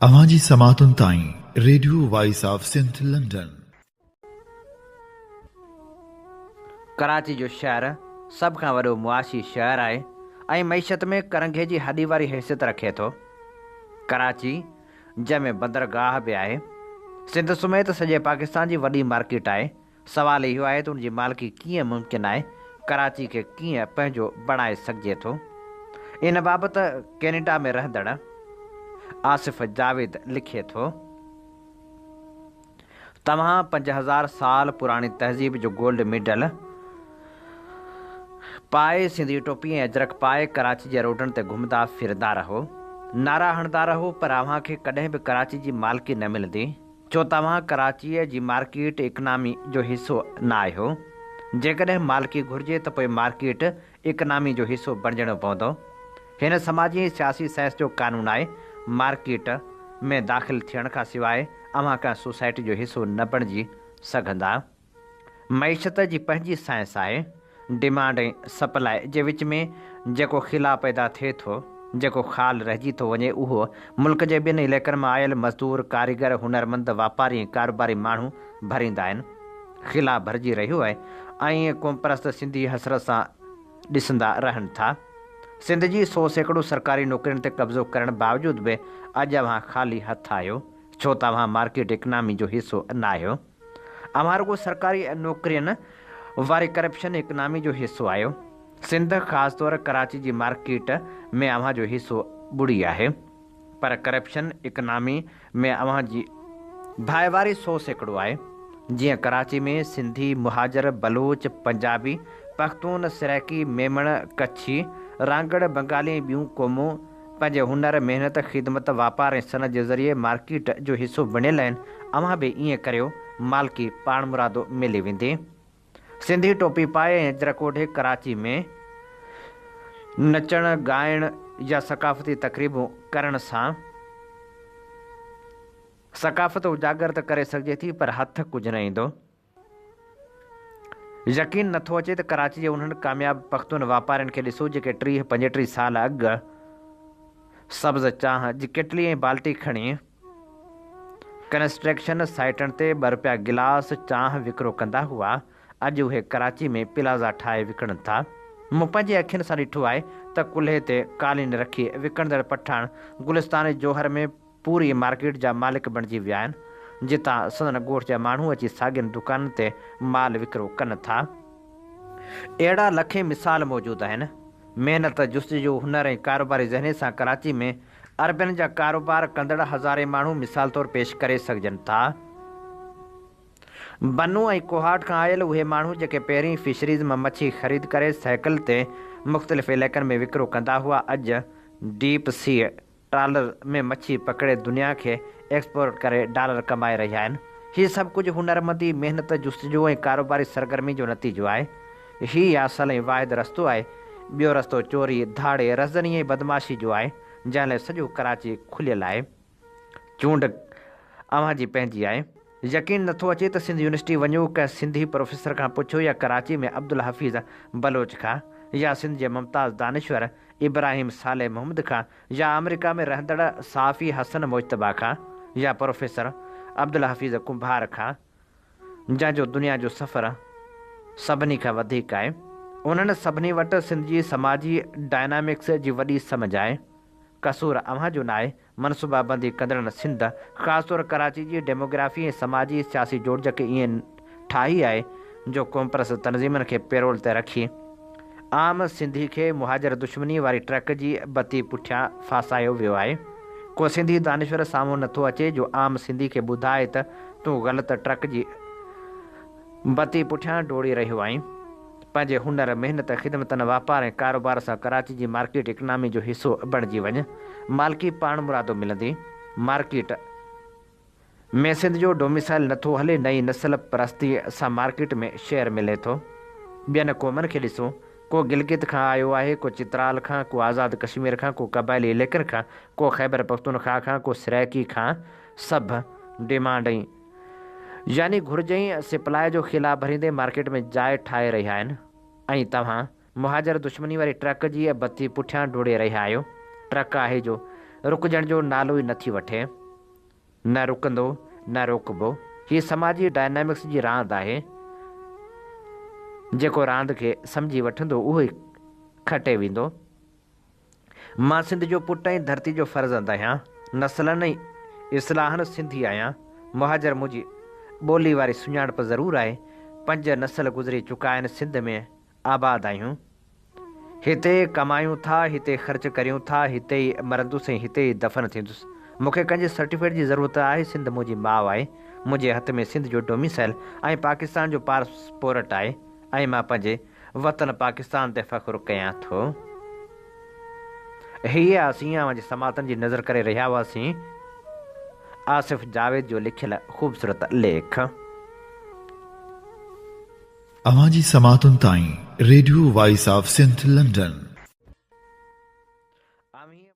اوهان جي سماعتن تائين radio voice of Sindh London. Karachi جو شهر سڀ کان وڏو معاشي شهر آهي ۽ معيشت ۾ ڪرنگهي جي هڏي واري حيثيت رکي ٿو. ڪراچي جنهن ۾ بندرگاهه به آهي. سنڌ سميت سڄي پاڪستان جي وڏي مارڪيٽ آهي. سوال اهو آهي ته ان جي مالڪي ڪيئن ممڪن آهي، ڪراچي کي ڪيئن پنهنجو بڻائي سگهجي ٿو؟ ان بابت ڪينيڊا ۾ رهندڙ آصف جاويد لکي ٿو، توهان 5000 سال پراڻي تهذيب جو گولڊ ميڊل پائي، سنڌي ٽوپي ۽ اجرڪ پائي ڪراچي جي روڊن تي گهمندا ڦرندا رهو، نعرا هڻندا رهو پر اوهان کي ڪڏهن به ڪراچي جي مالڪي نه ملندي. ڇو توهان ڪراچيء جي مارڪيٽ اڪنامي جو حصو نه آهيو؟ جيڪڏهن مالڪي گهرجي ته پوء مارڪيٽ اڪنامي جو حصو بڻجڻو پوندو. هن سماجي ۽ سياسي سائنس جو قانون آهي، مارڪيٽ ۾ داخل ٿيڻ کان سواء اوهان ڪنهن سوسائٽي جو حصو نه بڻجي سگهندا. معيشت جي پنهنجي سائنس آهي. ڊيمانڊ ۽ سپلاء جي وچ ۾ جيڪو خلا پيدا ٿئي ٿو، جيڪو خال رهجي ٿو وڃي اهو ملڪ جي ٻين علائقن مان آيل مزدور، ڪاريگر، هنرمند، واپاري ۽ ڪاروباري ماڻهو ڀريندا آهن. خلا ڀرجي رهيو آهي ۽ قومپرست سنڌي حسرت سان ڏسندا رهن ٿا. سنڌ جي 100% سرڪاري نوڪرين تي قبضو ڪرڻ باوجود به اڄ اوهان خالي هٿ آهيو، ڇو ته اوهان مارڪيٽ اڪنامي جو حصو ناهيو. اوهان رڳو سرڪاري نوڪرين واري ڪرپشن اڪنامي جو حصو آهيو. سنڌ خاص طور ڪراچي جي مارڪيٽ ۾ اوهان جو حصو ٻڙي آهي. پر ڪرپشن اڪنامي ۾ اوهان جي ڀائيواري 100% آهي. جيئن ڪراچي ۾ سنڌي، مهاجر، بلوچ، پنجابي، پختون، سرائيڪي، ميمڻ، ڪڇي، رانگڙ، بنگالي ۽ ٻيون قومون پنهنجي هنر، محنت، خدمت، واپار ۽ صنعت جي ذريعي مارڪيٽ جو حصو بڻيل آهن، اوهان به ائين ڪريو، مالڪي پاڻمرادو ملي ويندي. سنڌي ٽوپي پائي ۽ اجرڪ اوڍي ڪراچي ۾ نچڻ، ڳائڻ يا ثقافتي تقريبون ڪرڻ سان ثقافت اجاگر ته ڪري سگهجي ٿي پر هٿ ڪجهه نه ايندو. يقين نٿو اچي ته ڪراچي جي انهن ڪامياب پختون واپارين کي ڏسو جيڪي 30 35 سال اڳ سبز چانهه جي ڪيٽلي ۽ بالٽي کڻي ڪنسٽرڪشن سائيٽن تي ٻه رپيا گلاس چانهه وڪرو ڪندا هئا، اڄ اهي ڪراچي ۾ پلازا ٺاهي وڪڻن ٿا. مون پنهنجي اکين سان ڏٺو آهي ته ڪلهي تي قالين رکي وڪڻندڙ پٺاڻ گلستان جوهر ۾ پوري مارڪيٽ جا مالڪ بڻجي ويا آهن، جتان سندن ڳوٺ جا ماڻهو اچي ساڳين دڪانن تي مال وڪرو ڪن ٿا. اهڙا لکين مثال موجود آهن. محنت، جستجو، هنر ۽ ڪاروباري ذهنيت سان ڪراچي ۾ اربين جا ڪاروبار ڪندڙ هزارين ماڻهو مثال طور پيش ڪري سگهجن ٿا. بنو ۽ ڪوهاٽ کان آيل اهي ماڻهو جيڪي پهرين فشريز مان مڇي خريد ڪري سائيڪل تي مختلف علائقن ۾ وڪرو ڪندا هئا، اڄ ڊيپ سيء ٽرالر ۾ مڇي پڪڙي دنيا کي ايڪسپورٽ ڪري ڊالر ڪمائي رهيا آهن. هي سڀ ڪجهه هنرمندي، محنت، جستجو ۽ ڪاروباري سرگرمي جو نتيجو آهي. هي ئي اصل ۽ واحد رستو آهي. ٻيو رستو چوري، ڌاڙي، رهزني ۽ بدمعاشي جو آهي، جنهن لاء سڄو ڪراچي کليل آهي. چونڊ اوهان جي پنهنجي آهي. يقين نٿو اچي ته سنڌ يونيورسٽي وڃو ڪنهن سنڌي پروفيسر کان پڇو يا ڪراچي ۾ عبدالحفيظ بلوچ کان يا سنڌ جي ممتاز دانشور ابراهيم صالح محمد کان يا آمريڪا ۾ رهندڙ صحافي حسن مجتبيٰ کان يا پروفيسر عبدالحفيظ ڪنڀار کان جنهن جو دنيا جو سفر سڀني کان وڌيڪ آهي. انهن سڀني وٽ سنڌ جي سماجي ڊائنامڪس جي وڏي سمجهه آهي. قصور اوهان جو ناهي، منصوبابندي ڪندڙن سنڌ، خاص طور ڪراچي جي ڊيموگرافي ۽ سماجي سياسي جوڙجڪ ائين ٺاهي آهي جو قومپرست تنظيمن کي پيرول تي رکي عام سنڌي کي مهاجر دشمني واري ٽرڪ جي بتي پٺيان ڦاسايو ويو آهي. ڪو سنڌي دانشور سامهون نٿو اچي جو عام سنڌي کي ٻڌائي ته تون غلط ٽرڪ جي بتي پٺيان ڊوڙي رهيو آهين. پنهنجي هنر، محنت، خدمتن، واپار ۽ ڪاروبار سان ڪراچي جي مارڪيٽ اڪنامي جو حصو بڻجي وڃ. مالڪي پاڻمرادو ملندي. مارڪيٽ ۾ سنڌ جو ڊوميسائل نٿو هلي نه ئي نسل پرستيء سان مارڪيٽ ۾ شيئر ملي ٿو. ٻين قومن کي ڏسو. ڪو گلگت کان آيو آهي، ڪو چترال کان، ڪو آزاد ڪشمير کان، ڪو قبائلي عليقن کان، ڪو خيبر پختونخواهه کان، ڪو سرائيڪي کان. سڀ ڊيمانڊ ۽ يعني گهرج ۽ سپلاء جو خلا ڀريندي مارڪيٽ ۾ جاء ٺاهي رهيا آهن ۽ توهان مهاجر دشمني واري ٽرڪ جي بتي پٺيان ڊوڙي رهيا آهيو. ٽرڪ آهي جو رڪجڻ جو نالو ئي نٿي وٺي. نه رڪندو نه روڪبو. هي سماجي ڊائنامڪس جي راند آهي. جيڪو راند کي سمجهي وٺندو اهو ئي کٽي ويندو. مان سنڌ جو پٽ ۽ ڌرتي جو فرزند آهيان. نسلن ۽ اصلاحن سنڌي آهيان. مهاجر منهنجي ٻولي واري سڃاڻپ ضرور آهي. پنج نسل گذري چڪا آهن سنڌ ۾ آباد آهيون. هتي ڪمايون ٿا، هتي خرچ ڪريون ٿا، هتي ئي مرندس ۽ هتي ئي دفن ٿيندس. مون کي ڪنهن جي سرٽيفڪيٽ جي ضرورت نه آهي، سنڌ منهنجي ماء آهي، منهنجي هٿ ۾ سنڌ جو ڊوميسائل ۽ پاڪستان جو پاسپورٽ آهي ۽ مان پنهنجي وطن پاڪستان تي فخر ڪيان ٿو. هيء اسين اوهان جي سماعتن جي نظر ڪري رهيا هئاسين آصف جاويد جو لکيل خوبصورت ليک. اوهان جي سماعتن تائين radio voice of Sindh London. اوهين.